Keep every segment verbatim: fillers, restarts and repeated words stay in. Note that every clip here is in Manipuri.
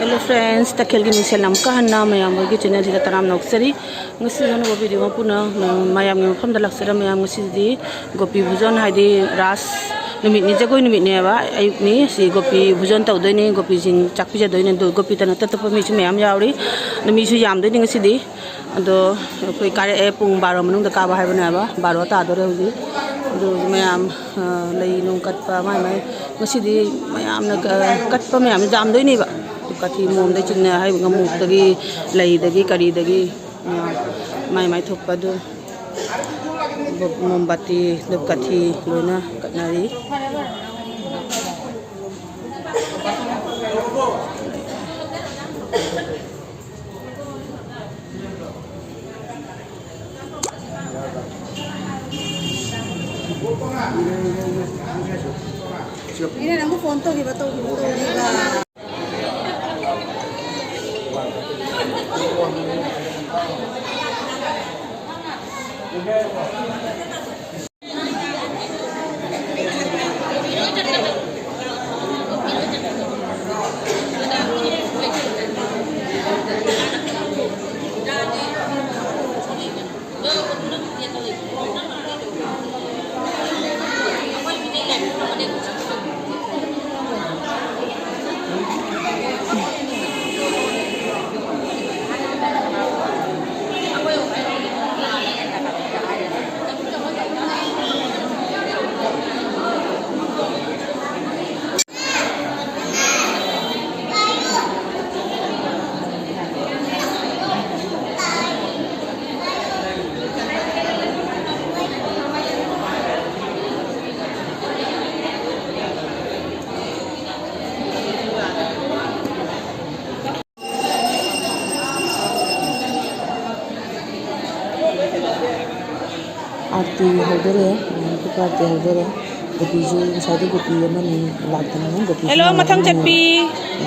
Hello friends, ꯇꯈꯦꯜꯒꯤ ꯃꯤꯡꯁꯦꯜ ꯑꯃꯨꯛꯀ ꯍꯟꯅ ꯃꯌꯥꯝ ꯍꯣꯏꯒꯤ channel ꯁꯤꯗ ꯇꯔꯥꯝꯅ ꯑꯣꯛꯆꯔꯤ꯫ ꯉꯁꯤꯁꯨ ꯑꯅꯧꯕ video ꯑꯃ ꯄꯨꯅ ꯃꯌꯥꯝꯒꯤ ꯃꯐꯝꯗ ꯂꯥꯛꯆꯔ꯫ ꯃꯌꯥꯝ, ꯉꯁꯤꯗꯤ ꯒꯣꯄꯤ ꯚꯨꯖꯟ, ꯍꯥꯏꯗꯤ ꯔꯥꯁ ꯅꯨꯃꯤꯠꯅꯤ, ꯖꯒꯣꯏ ꯅꯨꯃꯤꯠꯅꯦꯕ, ꯑꯌꯨꯛꯅꯤ꯫ ꯁꯤ ꯒꯣꯄꯤ ꯚꯨꯖꯟ ꯇꯧꯗꯣꯏꯅꯤ, ꯒꯣꯄꯤꯁꯤꯡ ꯆꯥꯛ ꯄꯤꯖꯗꯣꯏꯅꯤ꯫ ꯑꯗꯨ ꯒꯣꯄꯤꯗ ꯅꯠꯇ ꯑꯇꯣꯞꯄ ꯃꯤꯁꯨ ꯃꯌꯥꯝ ꯌꯥꯎꯔꯤ꯫ ꯑꯗꯨ ꯃꯤꯁꯨ ꯌꯥꯝꯗꯣꯏꯅꯤ ꯉꯁꯤꯗꯤ꯫ ꯑꯗꯣ ꯑꯩꯈꯣꯏ ꯀꯥꯔꯛꯑꯦ, ꯄꯨꯡ ꯕꯥꯔꯣ ꯃꯅꯨꯡꯗ ꯀꯥꯕ ꯍꯥꯏꯕꯅꯦꯕ, ꯕꯥꯔꯣ ꯇꯥꯗꯣꯔꯦ ꯍꯧꯖꯤꯛ꯫ ꯑꯗꯨ ꯃꯌꯥꯝ, ꯑ, ꯂꯩ ꯅꯨꯡ ꯀꯠꯄ, ꯃꯥꯏ ꯃꯥꯏ ꯉꯁꯤꯗꯤ ꯃꯌꯥꯝꯅ ꯀ-, ꯀꯠꯄ ꯃꯌꯥꯝ ꯌꯥꯝꯗꯣꯏꯅꯦꯕ꯫ ꯀꯥꯊꯤ ꯃꯣꯝꯗꯩ ꯆꯤꯡꯅ ꯍꯥꯏꯕ ꯉꯥꯃꯨꯛꯇꯒꯤ, ꯂꯩꯗꯒꯤ ꯀꯔꯤꯗꯒꯤ ꯃꯌꯥꯝ ꯃꯥꯏ ꯃꯥꯏ ꯊꯣꯛꯄ ꯑꯗꯨ ꯃꯣꯝꯕꯥꯇꯤ, ꯙꯨꯞꯀꯥꯊꯤ ꯂꯣꯏꯅ ꯀꯠꯅꯔꯤ꯫ ꯏꯅꯦ, ꯅꯪꯕꯨ phone ꯇꯧꯈꯤꯕ, ꯇꯧꯈꯤꯕ, ꯇꯧꯈꯤꯕ꯫ ꯑꯥꯔꯇꯤ ꯍꯧꯗꯣꯔꯦ, ꯃꯌꯥꯝ ꯊꯣꯛꯄ ꯑꯥꯔꯇꯤ ꯍꯧꯗꯣꯔꯦ꯫ ꯒꯣꯄꯤꯁꯨ ꯉꯁꯥꯏꯗꯤ ꯒꯣꯄꯤ ꯑꯃꯅꯤ ꯂꯥꯛꯇꯅ, ꯒꯣꯄꯤꯁꯨ ꯍꯦꯜꯂꯣ, ꯃꯊꯪ ꯆꯠꯄꯤ꯫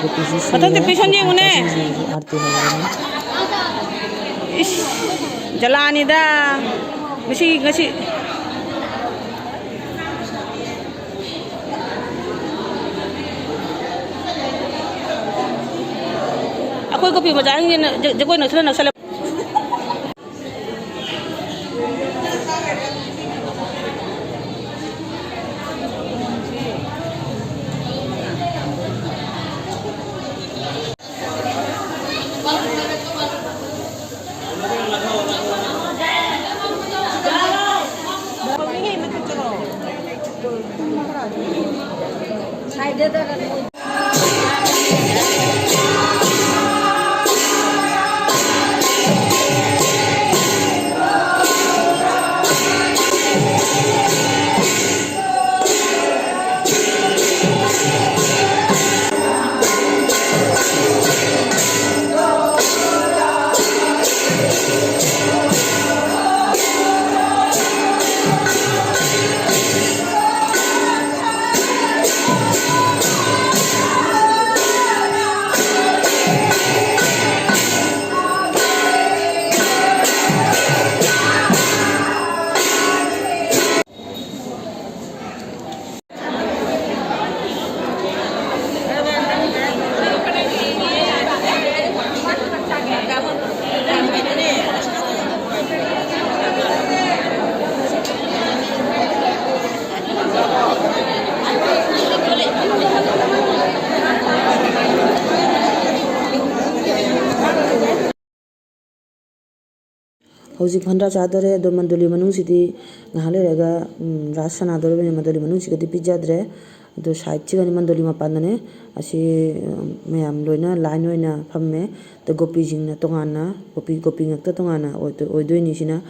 ꯒꯣꯄꯤꯁꯨ ꯁꯨꯔꯦ꯫ ꯃꯊꯪ ꯆꯠꯄꯤ ꯁꯣꯝ ꯌꯦꯡꯉꯨꯅꯦ꯫ ꯃꯆꯥꯁꯤꯡꯁꯤꯁꯨ ꯑꯥꯔꯇꯤ ꯍꯧꯔꯕꯅꯤ꯫ ꯏꯁ, ꯖꯂꯥꯅꯤꯗ꯫ ꯉꯁꯤ, ꯉꯁꯤ꯫ ꯑꯩꯈꯣꯏ ꯒꯣꯄꯤ ꯃꯆꯥꯁꯤꯡꯁꯤꯅ ꯖ-, ꯖꯒꯣꯏ ꯅꯛꯁꯜꯂ ꯅꯛꯁꯜꯂ꯫ ꯍꯧꯖꯤꯛ ꯐꯟꯗ꯭ꯔꯥ ꯆꯥꯗꯣꯔꯦ, ꯑꯗꯣ ꯃꯟꯗꯣꯂꯤ ꯃꯅꯨꯡꯁꯤꯗꯤ ꯉꯥꯏꯍꯥꯛ ꯂꯩꯔꯒ, ꯎꯝ, ꯔꯥꯁ ꯁꯥꯟꯅꯗꯣꯔꯤꯕꯅꯤ꯫ ꯃꯟꯗꯣꯂꯤ ꯃꯅꯨꯡꯁꯤꯒꯗꯤ ꯄꯤꯖꯗ꯭ꯔꯦ꯫ ꯑꯗꯣ ꯁꯥꯏꯠꯁꯤꯒꯅꯤ ꯃꯟꯗꯣꯂꯤ ꯃꯄꯥꯟꯗꯅꯦ꯫ ꯑꯁꯤ, ꯎꯝ, ꯃꯌꯥꯝ ꯂꯣꯏꯅ ꯂꯥꯏꯟ ꯑꯣꯏꯅ ꯐꯝꯃꯦ꯫ ꯑꯗꯣ ꯒꯣꯄꯤꯁꯤꯡꯅ ꯇꯣꯉꯥꯟꯅ, ꯒꯣꯄꯤ, ꯒꯣꯄꯤ ꯉꯥꯛꯇ ꯇꯣꯉꯥꯟꯅ ꯑꯣꯏꯗꯣ-, ꯑꯣꯏꯗꯣꯏꯅꯤ꯫ ꯁꯤꯅ,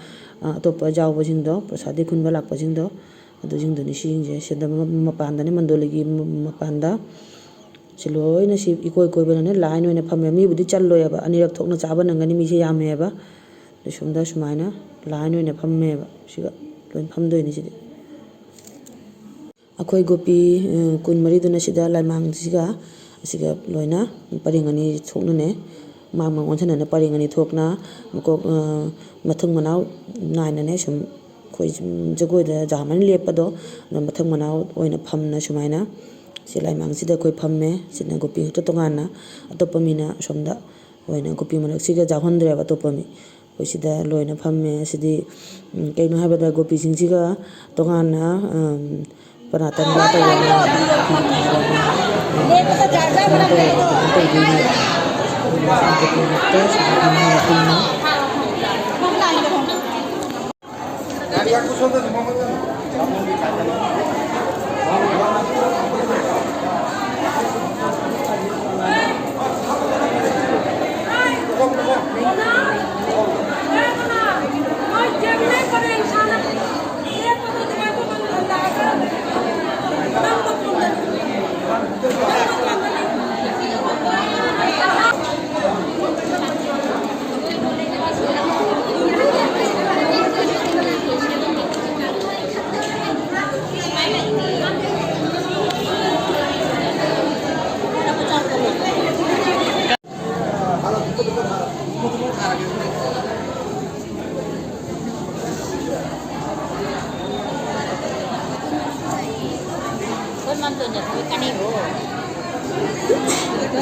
ꯑ, ꯑꯇꯣꯞꯄ ꯌꯥꯎꯕꯁꯤꯡꯗꯣ, ꯄ꯭ꯔꯁꯥꯗꯤ ꯈꯨꯟꯕ ꯂꯥꯛꯄꯁꯤꯡꯗꯣ, ꯑꯗꯨꯁꯤꯡꯗꯨꯅꯤ ꯁꯤꯁꯤꯡꯁꯦ꯫ ꯁꯤꯗ ꯃ-, ꯃꯄꯥꯟꯗꯅꯦ, ꯃꯟꯗꯣꯂꯤꯒꯤ ꯃ-, ꯃꯄꯥꯟꯗ꯫ ꯁꯤ ꯂꯣꯏꯅ ꯁꯤ ꯏꯀꯣꯏ ꯀꯣꯏꯕꯗꯅꯦ ꯂꯥꯏꯟ ꯑꯣꯏꯅ ꯐꯝꯃꯦ꯫ ꯃꯤꯕꯨꯗꯤ ꯆꯜꯂꯣꯏꯕ, ꯑꯅꯤꯔꯛ ꯊꯣꯛꯅ ꯆꯥꯕ ꯅꯪꯒꯅꯤ, ꯃꯤꯁꯦ ꯌꯥꯝꯃꯦꯕ꯫ ꯑꯗꯨ ꯁꯣꯝꯗ ꯁꯨꯃꯥꯏꯅ ꯂꯥꯏꯟ ꯑꯣꯏꯅ ꯐꯝꯃꯦꯕ꯫ ꯁꯤꯒ ꯂꯣꯏꯅ ꯐꯝꯗꯣꯏꯅꯤ ꯁꯤꯗꯤ꯫ ꯑꯩꯈꯣꯏ ꯒꯣꯄꯤ, ꯑ, ꯀꯨꯟꯃꯔꯤꯗꯨꯅ ꯁꯤꯗ ꯂꯥꯏꯃꯥꯡꯁꯤꯒ ꯑꯁꯤꯒ ꯂꯣꯏꯅ ꯄꯔꯦꯡ ꯑꯅꯤ ꯊꯣꯛꯅꯅꯦ, ꯃꯥꯡ ꯃꯥꯡ ꯑꯣꯟꯁꯤꯟꯅꯅ ꯄꯔꯦꯡ ꯑꯅꯤ ꯊꯣꯛꯅ ꯃꯀꯣꯛ, ꯑ, ꯃꯊꯪ ꯃꯅꯥꯎ ꯅꯥꯏꯅꯅꯦ ꯁꯨꯝ ꯑꯩꯈꯣꯏ ꯁꯨꯝ ꯖꯒꯣꯏꯗ ꯖꯍꯥꯃꯅꯤ ꯂꯦꯞꯄꯗꯣ, ꯑꯗꯣ ꯃꯊꯪ ꯃꯅꯥꯎ ꯑꯣꯏꯅ ꯐꯝꯅ ꯁꯨꯃꯥꯏꯅ ꯁꯤ ꯂꯥꯏꯃꯥꯡꯁꯤꯗ ꯑꯩꯈꯣꯏ ꯐꯝꯃꯦ꯫ ꯁꯤꯅ ꯒꯣꯄꯤ ꯈꯛꯇ ꯇꯣꯉꯥꯟꯅ, ꯑꯇꯣꯞꯄ ꯃꯤꯅ ꯑꯁꯣꯝꯗ ꯑꯣꯏꯅ ꯒꯣꯄꯤ ꯃꯔꯛꯁꯤꯒ ꯌꯥꯎꯍꯟꯗ꯭ꯔꯦꯕ ꯑꯇꯣꯞꯄ ꯃꯤ꯫ ꯑꯩꯈꯣꯏ ꯁꯤꯗ ꯂꯣꯏꯅ ꯐꯝꯃꯦ꯫ ꯑꯁꯤꯗꯤ, ꯎꯝ, ꯀꯩꯅꯣ ꯍꯥꯏꯕꯗ ꯒꯣꯄꯤꯁꯤꯡꯁꯤꯒ ꯇꯣꯉꯥꯟꯅ, ꯎꯝ, ꯄꯅꯥ ꯇꯟꯕ ꯇꯧꯕ ꯑꯃ, ꯐꯤ ꯊꯥꯕ ꯑꯃ, ꯎꯝ, ꯀꯩꯅꯣ ꯇꯧꯔꯒ ꯑꯗꯨꯃꯥꯏꯅ ꯇꯧꯗꯣꯏꯅꯦꯕ꯫ ꯑꯗꯨꯅ ꯁꯤꯗ ꯒꯣꯄꯤ ꯃꯔꯛꯇ ꯁꯤꯗ ꯐꯝꯃꯒ ꯄꯨꯟꯅ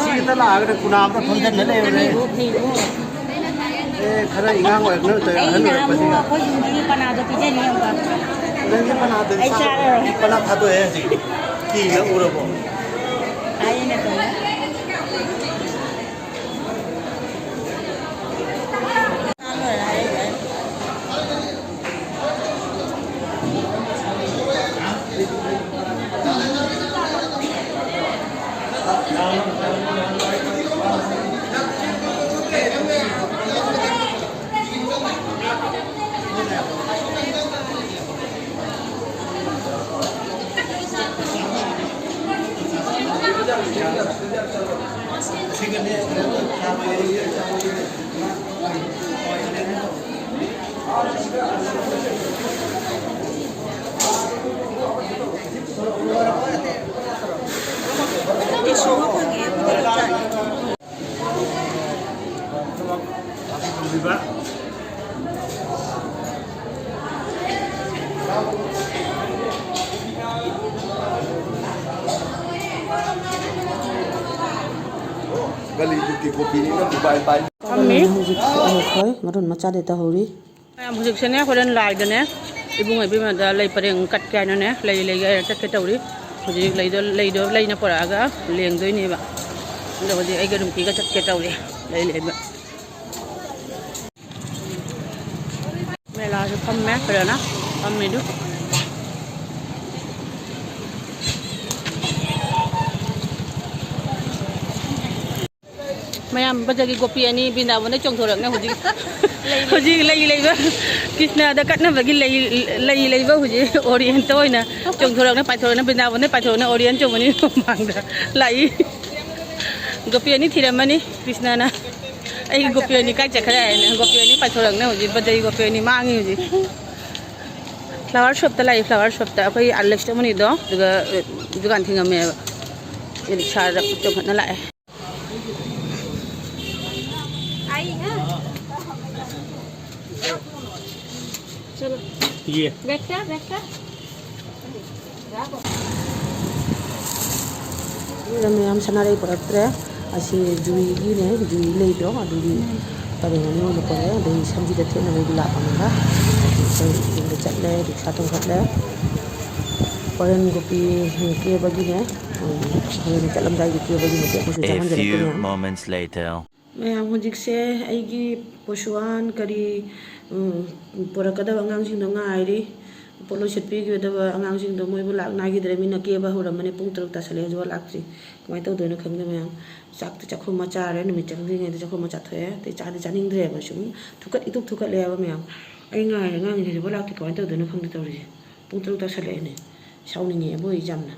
ꯁꯤ ꯈꯤꯇ ꯂꯥꯛꯑꯒꯅꯦ ꯈꯨꯅꯥ ꯑꯝꯇ ꯐꯝꯖꯟꯅ ꯂꯩꯔꯨꯔꯦ꯫ ꯐꯩꯕꯣ, ꯐꯩꯕꯣ꯫ ꯑꯦ, ꯈꯔ ꯏꯉꯥꯡ ꯑꯣꯏꯔꯛꯅꯕ ꯇꯧꯔꯦ, ꯑꯍꯟ ꯑꯩꯅ ꯑꯃꯨꯛ ꯑꯣꯏꯔꯛꯄꯁꯤꯒ꯫ ꯑꯩꯈꯣꯏ ꯌꯨꯝꯒꯤ ꯄꯅꯥꯗꯣ ꯄꯤꯖꯅꯤ ꯑꯃꯨꯛꯀ꯫ ꯅꯪꯒꯤ ꯄꯅꯥꯗꯨꯗꯤ ꯑꯩ ꯆꯥꯔꯔꯣꯏ꯫ ꯄꯅꯥ ꯊꯥꯗꯣꯛꯑꯦ ꯍꯧꯖꯤꯛ꯫ ꯀꯤꯅ ꯎꯔꯕꯣ? ꯍꯥꯏꯌꯦꯅꯦ ꯑꯗꯨꯃꯥꯏꯅ꯫ ꯀꯂꯤꯖꯨꯒꯤ ꯀꯣꯄꯤꯅꯤꯅ ꯃꯣꯕꯥꯏꯜ ꯄꯥꯏ꯫ ꯐꯝꯃꯤ꯫ ꯍꯧꯖꯤꯛ ꯑꯩꯈꯣꯏ ꯃꯔꯣꯟ ꯃꯆꯥꯗꯤ ꯇꯧꯍꯧꯔꯤ꯫ ꯃꯌꯥꯝ ꯍꯧꯖꯤꯛꯁꯦꯅꯦ, ꯍꯣꯔꯦꯟ ꯂꯥꯏꯗꯅꯦ, ꯏꯕꯨꯡ ꯏꯕꯦꯝꯃꯗ ꯂꯩ ꯄꯔꯦꯡ ꯀꯠꯀꯦ ꯍꯥꯏꯅꯅꯦ, ꯂꯩ ꯂꯩꯒꯦ ꯍꯥꯏꯅ ꯆꯠꯀꯦ ꯇꯧꯔꯤ꯫ ꯍꯧꯖꯤꯛ ꯂꯩꯗꯣ, ꯂꯩꯗꯣ ꯂꯩꯅ ꯄꯨꯔꯛꯑꯒ ꯂꯦꯡꯗꯣꯏꯅꯦꯕ꯫ ꯑꯗꯣ ꯍꯧꯖꯤꯛ ꯑꯩꯒ ꯔꯨꯝꯀꯤꯒ ꯆꯠꯀꯦ ꯇꯧꯔꯤ ꯂꯩ ꯂꯩꯕ꯫ ꯃꯦꯂꯥꯁꯨ ꯐꯝꯃꯦ ꯐꯖꯅ, ꯐꯝꯃꯤꯗꯨ꯫ ꯃꯌꯥꯝ ꯕꯖꯒꯤ ꯒꯣꯄꯤ ꯑꯅꯤ ꯕ꯭ꯔꯤꯟꯗꯥꯕꯟꯗ ꯆꯣꯡꯊꯣꯔꯛꯅ ꯍꯧꯖꯤꯛ, ꯍꯧꯖꯤꯛ ꯂꯩ ꯂꯩꯕ, ꯀ꯭ꯔꯤꯁꯅꯗ ꯀꯠꯅꯕꯒꯤ ꯂꯩ, ꯂꯩ ꯂꯩꯕ ꯍꯧꯖꯤꯛ ꯑꯣꯔꯤꯌꯦꯟꯇ ꯑꯣꯏꯅ ꯆꯣꯡꯊꯣꯔꯛꯅ, ꯄꯥꯏꯊꯣꯔꯛꯅ, ꯕ꯭ꯔꯤꯟꯗꯥꯕꯟꯗ ꯄꯥꯏꯊꯣꯔꯛꯅ ꯑꯣꯔꯤꯌꯦꯟ ꯆꯣꯡꯕꯅꯤ ꯃꯃꯥꯡꯗ ꯂꯥꯛꯏ꯫ ꯒꯣꯄꯤ ꯑꯅꯤ ꯊꯤꯔꯝꯃꯅꯤ ꯀ꯭ꯔꯤꯁꯅꯅ꯫ ꯑꯩꯒꯤ ꯒꯣꯄꯤ ꯑꯅꯤ ꯀꯥꯏ ꯆꯠꯈ꯭ꯔꯦ ꯍꯥꯏꯅ ꯒꯣꯄꯤ ꯑꯅꯤ ꯄꯥꯏꯊꯣꯔꯛꯅ ꯍꯧꯖꯤꯛ ꯕꯖꯩ ꯒꯣꯄꯤ ꯑꯅꯤ ꯃꯥꯡꯉꯤ ꯍꯧꯖꯤꯛ꯫ ꯐ꯭ꯂꯥꯋꯔ ꯁꯣꯞꯇ ꯂꯥꯛꯏ, ꯐ꯭ꯂꯥꯋꯔ ꯁꯣꯞꯇ ꯑꯩꯈꯣꯏ ꯑꯂꯦꯛꯁꯇ ꯃꯅꯤꯗꯣ ꯑꯗꯨꯒ, ꯑ, ꯗꯨꯀꯥꯟ ꯊꯤꯡꯉꯝꯃꯦꯕ꯫ ꯔꯤꯛꯁꯥꯗ ꯆꯣꯡꯈꯠꯅ ꯂꯥꯛꯑꯦ꯫ चलो। ये। बैठा, बैठा। ꯑꯗꯨꯅ ꯃꯌꯥꯝ ꯁꯅꯥꯔꯩ ꯄꯨꯔꯛꯇ꯭ꯔꯦ꯫ ꯑꯁꯤ ꯖꯨꯏꯒꯤꯅꯦ, ꯖꯨꯏ ꯂꯩꯗꯣ ꯑꯗꯨꯒꯤ ꯄꯔꯦꯡ ꯑꯅꯤ ꯑꯣꯏꯅ ꯄꯨꯔꯛꯑꯦ꯫ ꯑꯗꯩ ꯁꯝꯖꯤꯗ ꯊꯦꯠꯅꯕꯒꯤ ꯂꯥꯛꯄꯅꯤꯅ ꯑꯩꯈꯣꯏ ꯌꯨꯝꯗ ꯆꯠꯂꯦ, ꯔꯤꯛꯁꯥ ꯇꯣꯡꯈꯠꯂꯦ꯫ ꯍꯣꯔꯦꯟ ꯒꯣꯄꯤ ꯀꯦꯕꯒꯤꯅꯦ, ꯎꯝ, ꯍꯣꯔꯦꯟ ꯆꯠꯂꯝꯗꯥꯏꯒꯤ ꯀꯦꯕꯒꯤ ꯃꯇꯦꯛ ꯑꯃꯁꯨ A ꯆꯥꯍꯟꯖꯔꯛꯀꯦ few ꯃꯌꯥꯝ꯫ Moments later. ꯃꯌꯥꯝ, ꯍꯧꯖꯤꯛꯁꯦ ꯑꯩꯒꯤ ꯄꯣꯁꯨꯋꯥꯟ ꯀꯔꯤ, ꯎꯝ, ꯄꯨꯔꯛꯀꯗꯕ ꯑꯉꯥꯡꯁꯤꯡꯗꯣ ꯉꯥꯏꯔꯤ꯫ ꯄꯣꯠꯂꯣꯏ ꯁꯦꯠꯄꯤꯒꯗꯕ ꯑꯉꯥꯡꯁꯤꯡꯗꯣ ꯃꯣꯏꯕꯨ ꯂꯥꯛ ꯅꯥꯏꯈꯤꯗ꯭ꯔꯦ꯫ ꯃꯤꯅ ꯀꯦꯕ ꯍꯧꯔꯝꯕꯅꯦ, ꯄꯨꯡ ꯇꯔꯨꯛ ꯇꯥꯁꯜꯂꯛꯑꯦ, ꯍꯧꯖꯤꯛꯐꯥꯎ ꯂꯥꯛꯇ꯭ꯔꯤ꯫ ꯀꯃꯥꯏꯅ ꯇꯧꯗꯣꯏꯅꯣ ꯈꯪꯗꯦ ꯃꯌꯥꯝ꯫ ꯆꯥꯛꯇꯤ ꯆꯥꯛꯈꯨꯝ ꯑꯃ ꯆꯥꯔꯦ, ꯅꯨꯃꯤꯠ ꯆꯪꯗ꯭ꯔꯤꯉꯩꯗ ꯆꯥꯛꯈꯨꯝ ꯑꯃ ꯆꯥꯊꯣꯛꯑꯦ꯫ ꯑꯇꯩ ꯆꯥꯗꯤ ꯆꯥꯅꯤꯡꯗ꯭ꯔꯦꯕ, ꯁꯨꯝ ꯊꯨꯀꯠ ꯏꯊꯨꯛ ꯊꯨꯀꯠꯂꯦꯕ ꯃꯌꯥꯝ꯫ ꯑꯩ ꯉꯥꯏꯔꯦ, ꯑꯉꯥꯡꯁꯤꯡꯁꯦ ꯍꯧꯖꯤꯛꯐꯥꯎ ꯂꯥꯛꯇꯦ, ꯀꯃꯥꯏꯅ ꯇꯧꯗꯣꯏꯅꯣ ꯈꯪꯗꯦ ꯇꯧꯔꯤꯁꯦ꯫ ꯄꯨꯡ ꯇꯔꯨꯛ ꯇꯥꯁꯜꯂꯛꯑꯦꯅꯦ, ꯁꯥꯎꯅꯤꯡꯉꯦꯕꯨ ꯑꯩ ꯌꯥꯝꯅ꯫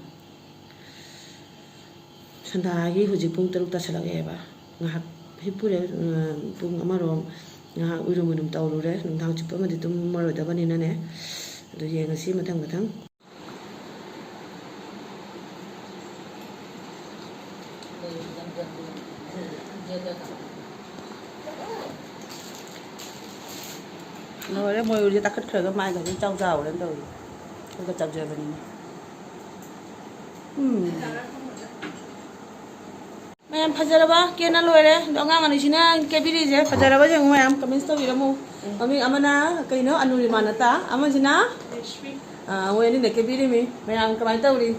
ꯁꯟꯗꯥꯒꯤ ꯍꯧꯖꯤꯛ ꯄꯨꯡ ꯇꯔꯨꯛ ꯇꯥꯁꯜꯂꯛꯑꯦꯕ꯫ ꯉꯥꯏꯍꯥꯛ ꯍꯤꯞꯄꯨꯔꯦ, ꯎꯝ, ꯄꯨꯡ ꯑꯃꯔꯣꯝ ꯉꯥꯏꯍꯥꯛ ꯎꯏꯔꯨꯝ ꯎꯏꯔꯨꯝ ꯇꯧꯔꯨꯔꯦ꯫ ꯅꯨꯡꯗꯥꯡ ꯆꯨꯞꯄ ꯑꯃꯗꯤ ꯇꯨꯝꯃꯔꯣꯏꯗꯕꯅꯤꯅꯅꯦ꯫ ꯑꯗꯨ ꯌꯦꯡꯉꯁꯤ ꯃꯊꯪ ꯃꯊꯪ꯫ ꯂꯣꯏꯔꯦ, ꯃꯣꯏ ꯎꯔꯤꯁꯦ ꯇꯥꯈꯠꯈ꯭ꯔꯒ ꯃꯥꯏꯒꯁꯦ ꯏꯆꯥꯎ ꯆꯥꯎꯔꯦꯅ ꯇꯧꯔꯤ꯫ ꯑꯩꯈꯣꯏꯒ ꯆꯥꯎꯖꯕꯅꯤꯅ꯫ ꯎꯝ꯫ ꯌꯥꯝ ꯐꯖꯔꯕ ꯀꯦꯅ ꯂꯣꯏꯔꯦ꯫ ꯑꯗꯣ ꯑꯉꯥꯡ ꯑꯅꯤꯁꯤꯅ ꯀꯦꯕꯤꯔꯤꯁꯦ ꯐꯖꯔꯕ ꯌꯦꯡꯉꯨ ꯃꯌꯥꯝ, ꯀꯃꯦꯟꯁ ꯇꯧꯕꯤꯔꯝꯃꯨ꯫ ꯃꯃꯤꯡ ꯑꯃꯅ ꯀꯩꯅꯣ, ꯑꯅꯨꯔꯤꯃꯥꯅꯇꯥ, ꯑꯃꯁꯤꯅ, ꯑꯥ, ꯃꯣꯏ ꯑꯅꯤꯅ ꯀꯦꯕꯤꯔꯤꯃꯤ꯫ ꯃꯌꯥꯝ ꯀꯃꯥꯏꯅ ꯇꯧꯔꯤ?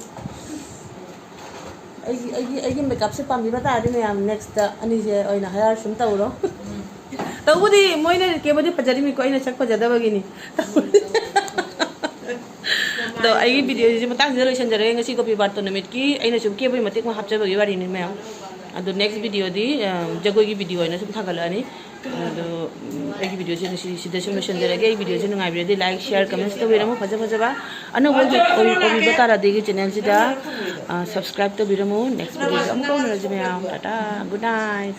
ꯑꯩꯒꯤ ꯑꯩꯒꯤ ꯑꯩꯒꯤ ꯃꯦꯀꯞꯁꯦ ꯄꯥꯝꯕꯤꯕ ꯇꯥꯔꯗꯤ ꯃꯌꯥꯝ ꯅꯦꯛꯁꯇ ꯑꯅꯤꯁꯦ ꯑꯣꯏꯅ ꯍꯥꯏꯌꯔ ꯁꯨꯝ ꯇꯧꯔꯣ꯫ ꯇꯧꯕꯗꯤ ꯃꯣꯏꯅ ꯀꯦꯕꯗꯤ ꯐꯖꯔꯤꯃꯤꯀꯣ, ꯑꯩꯅ ꯁꯛ ꯐꯖꯗꯕꯒꯤꯅꯤ꯫ ꯑꯗꯣ ꯑꯩꯒꯤ ꯚꯤꯗꯤꯑꯣꯁꯤꯁꯨ ꯃꯇꯥꯡꯁꯤꯗ ꯂꯣꯏꯁꯤꯟꯖꯔꯒꯦ꯫ ꯉꯁꯤ ꯒꯣꯄꯤ ꯕꯥꯔꯇꯣ ꯅꯨꯃꯤꯠꯀꯤ ꯑꯩꯅ ꯁꯨꯝ ꯀꯦꯕꯒꯤ ꯃꯇꯦꯛ ꯑꯃ ꯍꯥꯞꯆꯕꯒꯤ ꯋꯥꯔꯤꯅꯤ ꯃꯌꯥꯝ꯫ ꯑꯗꯣ ꯅꯦꯛꯁ ꯚꯤꯗꯤꯑꯣꯗꯤ, ꯑ, ꯖꯒꯣꯏꯒꯤ ꯚꯤꯗꯤꯑꯣ ꯑꯣꯏꯅ ꯁꯨꯝ ꯊꯥꯒꯠꯂꯛꯑꯅꯤ꯫ ꯑꯗꯣ, ꯎꯝ, ꯑꯩꯒꯤ ꯚꯤꯗꯤꯑꯣꯁꯦ ꯉꯁꯤ ꯁꯤꯗ ꯁꯨꯝ ꯂꯣꯏꯁꯤꯟꯖꯔꯒꯦ꯫ ꯑꯩꯒꯤ ꯚꯤꯗꯤꯑꯣꯁꯦ ꯅꯨꯡꯉꯥꯏꯕꯤꯔꯗꯤ ꯂꯥꯏꯛ, ꯁꯤꯌꯥꯔ, ꯀꯃꯦꯟꯠꯁ ꯇꯧꯕꯤꯔꯝꯃꯨ꯫ ꯐꯖ ꯐꯖꯕ ꯑꯅꯧꯕ ꯑꯣꯏꯕꯤ-, ꯑꯣꯏꯕꯤꯕ ꯇꯥꯔꯗꯤ ꯑꯩꯒꯤ ꯆꯦꯅꯦꯜꯁꯤꯗ, ꯑ, ꯁꯕꯁꯀ꯭ꯔꯥꯏꯕ ꯇꯧꯕꯤꯔꯝꯃꯨ꯫ ꯅꯦꯛꯁ ꯚꯤꯗꯤꯑꯣꯗ ꯑꯃꯨꯛ ꯐꯥꯎꯅꯔꯁꯤ ꯃꯌꯥꯝ꯫ Tata, good night.